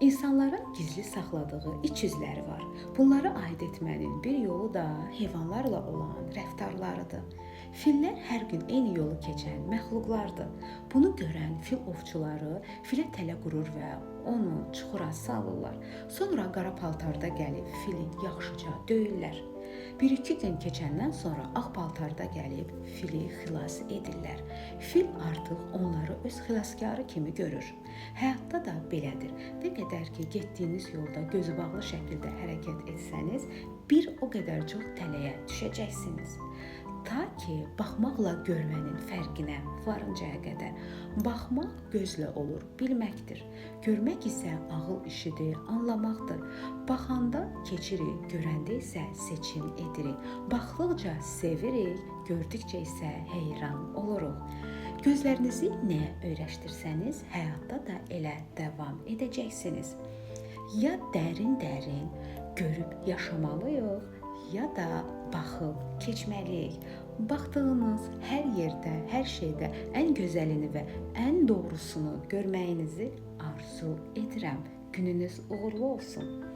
İnsanların gizli saxladığı iç üzləri var. Bunları ayırd etmənin bir yolu da heyvanlarla olan rəftarlarıdır. Fillər hər gün eyni yolu keçən məxluqlardır. Bunu görən fil ovçuları filə tələ qurur və onu çuxura salırlar. Sonra qara paltarda gəlib fili yaxşıca döyürlər. Bir-iki gün keçəndən sonra ağ paltarda gəlib fili xilas edirlər. Fil artıq onları öz xilaskarı kimi görür. Həyatda da belədir. Nə qədər ki getdiyiniz yolda gözü bağlı şəkildə hərəkət etsəniz, bir o qədər çox tələyə düşəcəksiniz. Ta ki baxmaqla görmənin fərqinə varıncaya qədər. Baxmaq gözlə olur, bilməkdir. Görmək isə ağıl işidir, anlamaqdır. Baxanda keçirik, görəndə isə seçim edirik. Baxdıqca sevirik, gördükcə isə heyran oluruq. Gözlərinizi nəyə öyrəşdirsəniz, həyatda da elə davam edəcəksiniz. Ya dərin-dərin görüb yaşamalıyıq, ya da baxıb keçməliyik. Baxdığınız hər yerdə, hər şeydə ən gözəlini və ən doğrusunu görməyinizi arzu edirəm. Gününüz uğurlu olsun.